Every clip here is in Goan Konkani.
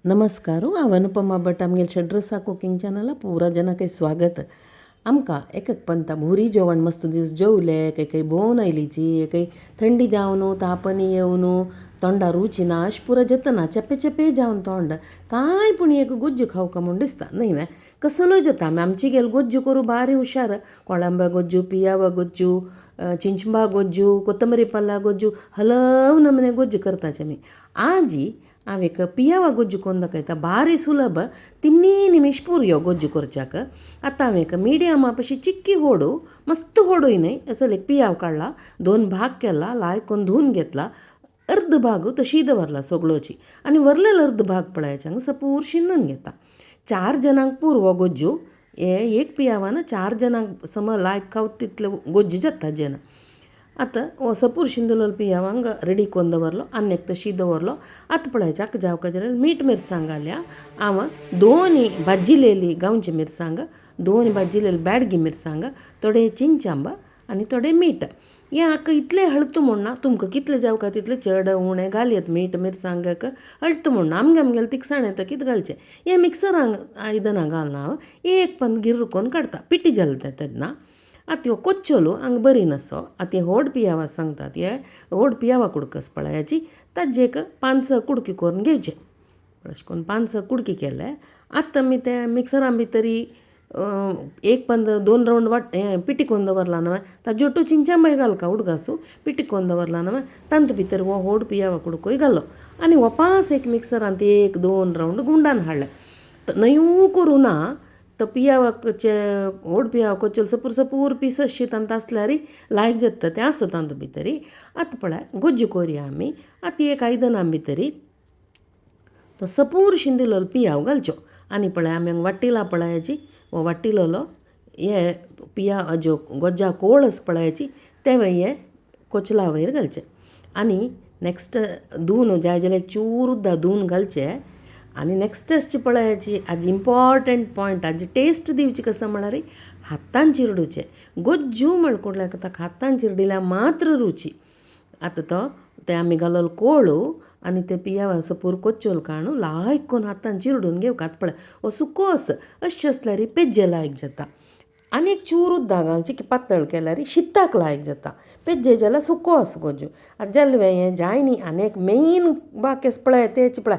नमस्कार, हांव अनुपमा भट. आमगेले षड्रसा कुकिंग चॅनला पुरा जनाक स्वागत. आमकां एक एक पंता भुरी जेवण मस्त दीस जेवले, काही काही भोंवन आयलीची, काही थंडी जावन तापनी येवन तोंडा रुची ना अशें पुरो जातना चेपे चेपे जावन तोंड कांय पूण एक गोज्जू खावका म्हूण दिसता न्हय वे कसलोय जाता. आमी आमची गेल गोज्जू करूं बारी हुशार, कोळंबा गोज्जू, पियावा गोज्जू, चिंचबा गोज्जू, कोथंबरी पल्ला गोज्जू, हलव नमने गोज्जू करताचे आमी. आजी हांव एक पियावा गोज्जू कोन्न दाखयता, बारी सुलभ, तिन्नी निमिश पुरो गोज्जू करच्याक. आतां हांवें एक मिडियम पशी चिक्की होडू, मस्त होडूय न्हय असो एक पियाव काडला, दोन भाग केला, लायक धुवन घेतला, अर्द भाग तशी दवरला सगळोची आनी वरलेलो अर्द भाग पळयाचे हांगा सपूर शिनून घेता. चार जणांक पुरो हो गोज्जू, हे एक पियावान चार जणांक सम लायक खावता तितले गोज्जू जाता जेन्ना. आतां हो सपूर शिंदलो पियाव हांगा रेडी करून दवरलो, आनी एक तशी दवरलो. आतां पळयाचे आतां जावका जाल्यार मीठ मिरसांग घालया. हांव दोन भाजिलेली गांवची मिरसांग, दोन भाजिलेली ब्याडगी मिरसांग, थोडे चिंचांबा आनी थोडे मीठ. हें आतां इतलें हळत म्हूण ना, तुमकां कितलें जावका तितलें चड उणें घालयत मीठ मिरसांगाक हळत म्हूण ना, आमगे आमगेलें तिखसाण येता कितें घालचें. हें मिक्सरांक आयदनां घालना हांव, एक पंद गिर्र करून काडटा, पिटी जालें तेन्ना. आतां ह्यो कोच्चोलो हांगा बरी नासो. आतां हें व्हड पियावा सांगतात, हे व्हड पियावा कुडकस पळयाची, ताजे एक पांच स कुडके करून घेवचे. अशें करून पांच स कुडके केले. आतां आमी ते मिक्सरान भितरी एक पंद दोन रावंड वाट हें पिटी करून दवरला न्हय, ताजे ओटू चिंचांबाय घालका उडगासू पिटी करून दवरला न्हय, तातूंत भितर हो व्हड पियावा कुडकोय घालो आनी वपास एक मिक्सरांत एक दोन रावंड गुंडान हाडले. न्हयूं करूं ना तो पियावाचे व्हड पियाव कोचोल सपूर सपूर पीस अशी तांत आसल्यार लायक जाता तें आसूं तातूंत भितरी. आतां पळय गोज्जू कोरया आमी. आतां एक आयदनां भितरी तो सपूर शिंदिलोलो पियाव घालच्यो आनी पळय आमी हांगा वाटिला पळयाची, हो वाटिलोलो हे पिया ज्यो गोज्जा कोळ आसा पळयाची तें हे कोचला वयर घालचें आनी नेक्स्ट धुवन जाय जाल्यार चूर उदक धुवन घालचें. आनी नेक्स्ट आसची पळयाची आज इम्पॉर्टंट पॉयंट, आज टेस्ट दिवची कसो म्हळ्यार हातान चिरडुचें. गोज्जू म्हळ्यार ताका हातान चिरडिल्यार मात्र रुची. आतां तो तें आमी घालोलो कोळू आनी ते पियावा सपूर कोच्चोल काडून लायक करून हातान चिरडून घेवंक. आतां पळय हो सुको आसा, अशें आसल्यार पेज्जे लायक जाता. आनी एक चूर उदक घालचें की पातळ केल्यार शिताक लायक जाता, पेज्जे जाल्यार सुको आसा गोज्जू. आतां जालें हें जाय न्ही. आनी एक मेन बाकी आसा पळय तेच पळय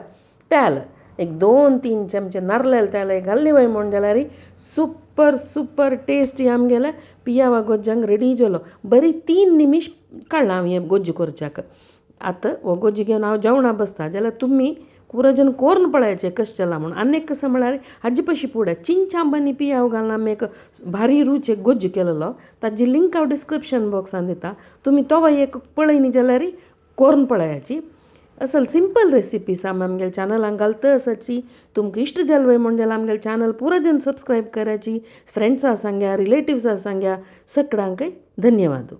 तेल, एक 2-3 चमचे नारलेल तेल घाल्लें वय म्हूण जाल्यार सुपर सुपर टेस्टी आमगेले पियावा गोज्जांक रेडी जालो. बरी 3 निमिश काडला हांव हें गोज्जू करच्याक. आतां हो गोज्जू घेवन हांव जेवणा बसता जाल्यार तुमी पुरो कोन्न पळयाचें कशें जालां म्हूण. आनी एक कसो म्हळ्यार हाजे पशी फुडें चिंचांबांनी पियाव घालून आमी एक भारी रूच एक गोज्जू केलेलो, ताजी लिंक हांव डिस्क्रिप्शन बॉक्सान दिता, तुमी तो एक पळयनी न्ही जाल्यार कोन्न पळयाची. असल सिंपल रेसिपीज आमी आमगेले चॅनलांक घालता आसाची. तुमकां इश्ट जाल म्हूण जाल्यार आमगेले चॅनल पुरो जन सबस्क्रायब करायची, फ्रेंड्सां सांग्या, रिलेटिव्सां सांग्या, सगळ्यांकय धन्यवाद.